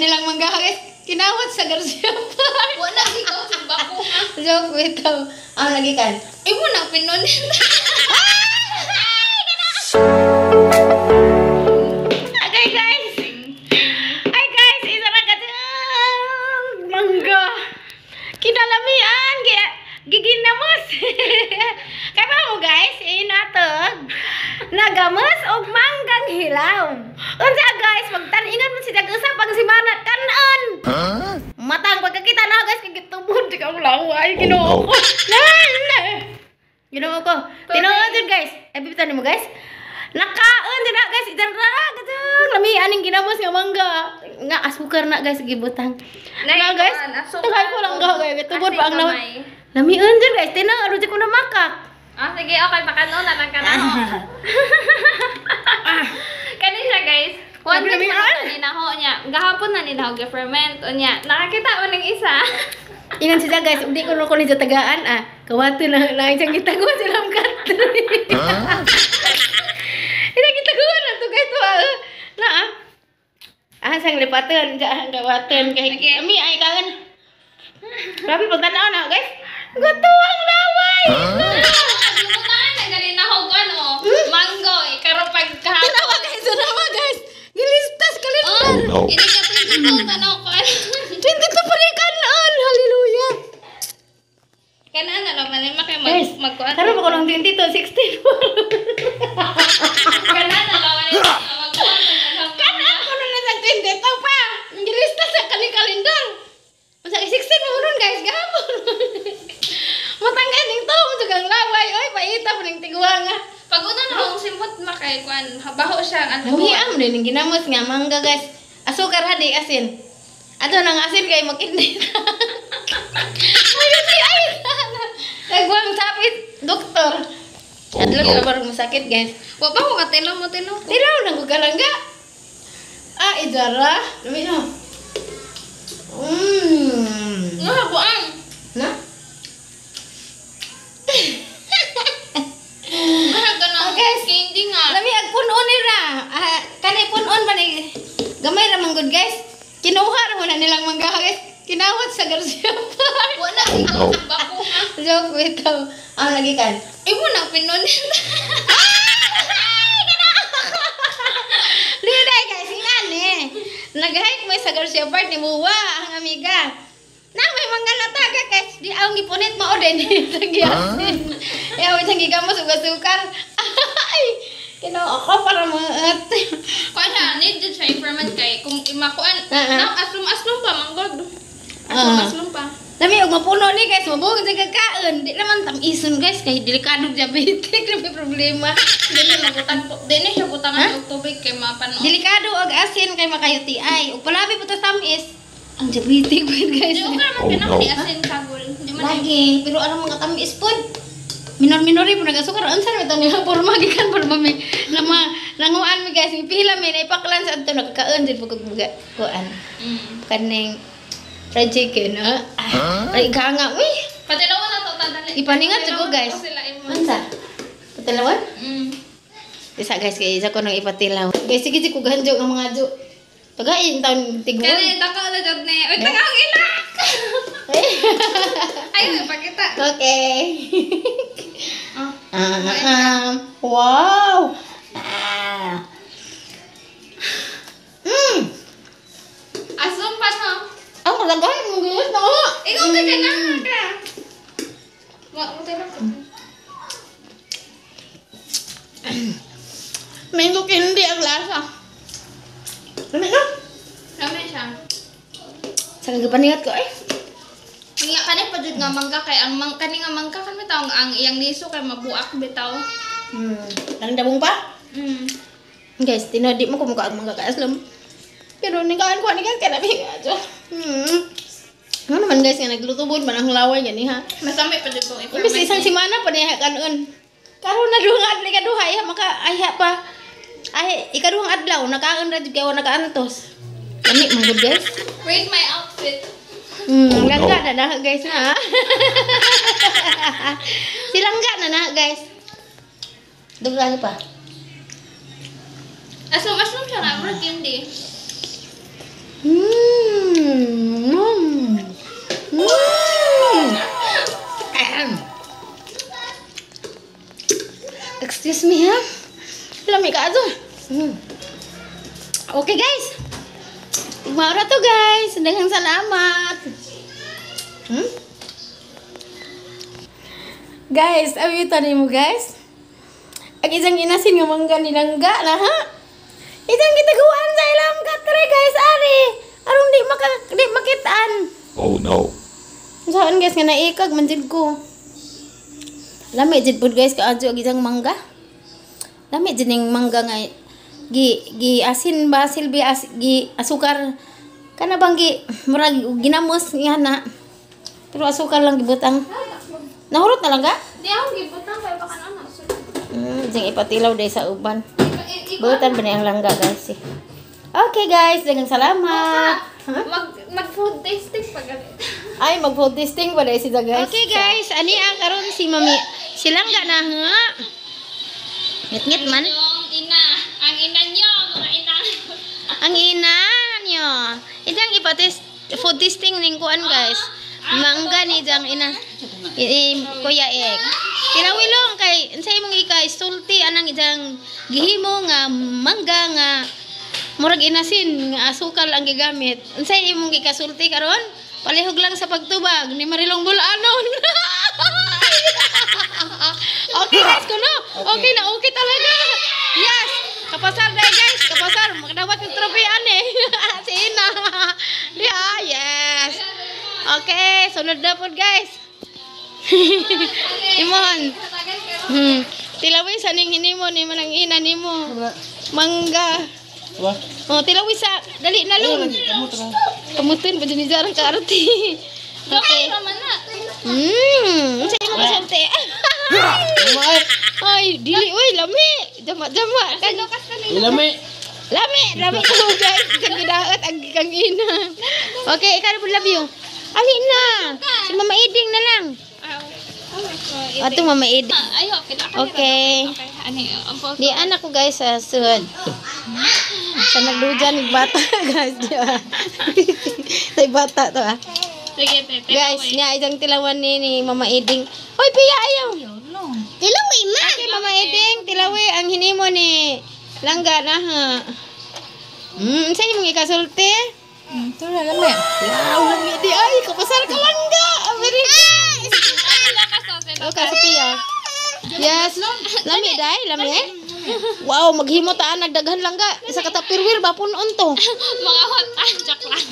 Nilang mangga, guys. Kinawat sa Garcia Park. Wala ikaw sa bako ha. Joke bitaw. Ang lagi kan. Imo na pinon. Okay, guys. Ay guys, isa na ka mangga. Kinalamian giginamos. Kaya pa mo guys, inatog. Nagamos og manggang hilaw. Unsa guys, magtaningan man si usa pag simana kanon. Matang pagkakita na guys kay gitubod di ka laway, Ginoo ko. Na. Ginoo ko. Tinuod jud, guys. Ay bibitan nimo, guys. Nakaon din na, guys, idan ra katong lami aning ginamos nga mangga. Nga asukar na, guys, gibutang. Na, guys. Tagay ko lang ga guys, tubod pa ang laway. Lamian jud, guys, tinuod jud ko na makak. Ah, sige, okay, pakano na lang ka na. Kani siya, guys. One week na ni naho niya. Gahapon na ni naho ferment unya. Nakakita mo ning isa. Ingan siya, guys, hindi ko ko ni tagaan ah. Kawato na lang siyang gitaguan silang katri. Ina gitaguan na to, guys, to ah. Na ah. Ah, sang lipatan diyan kawaton kay ami ay kaon. Grabe pagtanaw na, guys. Gutuang laway. Gibutangan na gali naho ano, mango eh karon pagkahapon. Tanawa guys, tanawa guys. Gilistas kalendar. Oh, ini ka 22 tanaw ko. 22 pa rin kanon. Hallelujah. Kana na naman ni makay mag Guys, magkuan. karon pa ko ng 22, 16. Kana na naman ni magkuan. Kanan ko na sa 22 pa. Gilista sa kalendar. Unsa 16 mo nun, guys, gahapon. Matangga ning to mo ang laway oy, paita pa ning tiguang. Pag una na akong simot makay kuan, habaho siya ang ano. Lami am din ning ginamos nga mangga, guys. Asukar ha di asin. Ato nang asin kay makindi. Ay ay ay. Nagwang sapit doktor. Adlaw no. Ka masakit, guys. Wa pa ko katilo mo tilo ko. Tilaw nang kugalangga. Ah, idara. Lami no. Nga buang. Na? Oh, guys, candy nga. Lami ag punon ni ra. Ah, kanay punon ba ni gamay ra man gud, guys. Kinuha ra mo na nilang mangga, guys. Kinawat sa Garcia Park. Wala ikaw sa bako ha. Joke bitaw. Ang lagi kan. Imo na pinon. Liday guys, ingani. Nag-hike may sa Garcia Park ni Muwa ang amiga. Na may mangga na taga, guys. Di ang gipunit mao din sa giasin. Ya may gigamos ug asukar. Ay, Ginoo ko para maat. Kuan na need jud siya i-ferment kay kung imakuan na aslum-aslum pa manggod. Aslum-aslum pa. Lami og mapuno ni guys, mabuhog sa kakaon. Di naman tamison guys kay delikado diabetic na may problema. Dili mabutang dili siya butangan og tubig kay mapano. Delikado og asin kay makayuti ay. Ug palabi po ta tamis. Ang diabetic po guys. Di ka naman kanang di asin kagol. Di man lagi, pero alam mga tamis pod. Minor-minori po nagasukar. Unsa man ito niya porma gikan porma mi nama nanguan mi guys, pila mi naipaklan sa adto nakakaon jud pag kuan. Kaning fried chicken, ah. Ay ganga mi. Patilawan na to tadali. Ipaningat jud ko, guys. Unsa? Patilawan? Mm. Isa guys kay isa ko nang ipatilaw. Guys, sige jud ko ganjo ang mga ju. Tagain taon tiguan. Kani dako na jud ni. Uy, tagang ilak. Ay, ipakita. Okay. Wow. Ah. Asum pa no. Ang kalagahan mo guys na. Ikaw ka na ka. Wa mo tayo. Mango candy ang lasa. Lami no? Lami siya. Sa kagapaningat ko eh. Nga kani pa jud nga mangga kay ang mang kani nga mangga kan bitaw ang iyang liso kay mabuak bitaw. Kanang dabong pa? Guys, tinodi mo kung mukha ang mangga kay aslom. Pero ningkaan ko ani kay lami nga. Ano naman guys nga naglutubod man ang laway gani ha. Masami pa jud kung i-ferment. Imbis isang semana pa niya kanon. Karon na duha adlaw ikaduha ay maka ay pa. Ay ikaduhang adlaw nakaon ra jud kay wa nakaantos. Lami man gud guys. Rate my outfit. Langga na na guys na. Silangga na na guys. Duglan pa. Aslom-aslom siya nga, murag candy. Ug mao ra to, guys. Daghang salamat. Guys, abi tani mo, guys. Ang isang inasin nga mangga ni Langga na ha. Isang gitaguan sa ilang katre, guys, ari. Aron di makitaan. Oh no. Saan, guys, nga naikag man jud ko. Lami jud pud, guys, kaadyo ang isang mangga. Lami jud ning mangga nga gi gi asin ba silbi as, gi asukar kana bang gi murag ginamos nga na. Pero asukar lang gibutang. Nahurot na lang ka? Di ako gibutang kay baka na na. Diyang ipatilaw day sa uban. Butan ba ni ang langga, guys, eh. Okay, guys, daghang salamat. Mag mag food tasting pa ganit. Ay, mag food tasting pa day sila, guys. Okay, guys, ani ang karon si Mami. Si Langga na ha. Ngit-ngit man. Yung ina, ang ina niyo, mga ina. Ang ina niyo. Idang ipatest food tasting ning kuan, guys. Mangga ni jang ina. I, Kuya Ek. Tilawilong kay unsay imong ika sulti anang idang gihimo nga mangga nga murag inasin nga asukal ang gigamit? Unsay imong gikasulti karon? Palihog lang sa pagtubag ni Marilong Bulanon. Okay, guys, kuno. Okay na okay talaga. Yes. Kapasar na, guys, kapasar. Makadawat ng trophy ani. Si Ina. Yeah, yes. Okay, sunod na po, guys. Imon. Tilawi sa ning hinimo ni manang ina nimo. Mangga. Wah. Oh, tilawi sa dali na long. Kamutin pa ni jarang kaarti. Okay. Tama na. Sa imo kasulti. Ay, dili oy, lami. Jama-jama. Kag Ilami. Lami, lami ko, guys. Kang gidaot ang kang ina. Okay, ikaw na po, love you. Ali na. Si Mama Iding na lang. Ato Mama Iding. Ay, okay na. Okay. Okay, ani, ang po. Di anak ko, guys, sa sud. Sa nagdujan ng bata, guys, di ba? Sa bata to ah. Sige, tete. Guys, nga isang tilawan ni Mama Iding. Hoy, piya ayaw. Tilawi ma. Okay, Mama Iding, tilawi ang hinimo ni Langga na ha. Sa imong ikasulti? Ito na lami. Wow, lami di ay, kapasar ka langga. Very good. Okay, Sophia. Yes. Lami dai, lami. Wow, maghimo ta nagdaghan langga. Isa ka Tupperware ba punon to. Mga hot ah, joke lang.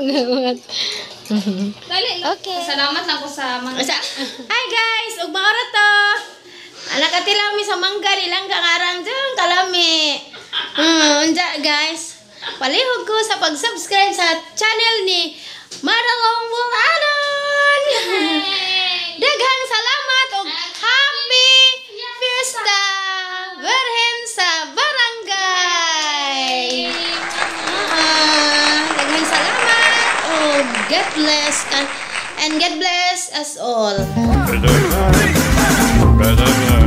Mga Dali. Okay. Salamat lang ko sa mga Hi, guys, ug maora to. Anak katilaw mi sa mangga ni Langga karang dyan kalami. Unja, guys. Palihog ko sa pag-subscribe sa channel ni Maralong Bulanon. Daghang salamat ug happy Fiesta Birhen sa Barangay. Daghang salamat ug God bless and God bless us all. Ba-da-ba. Ba-da-ba.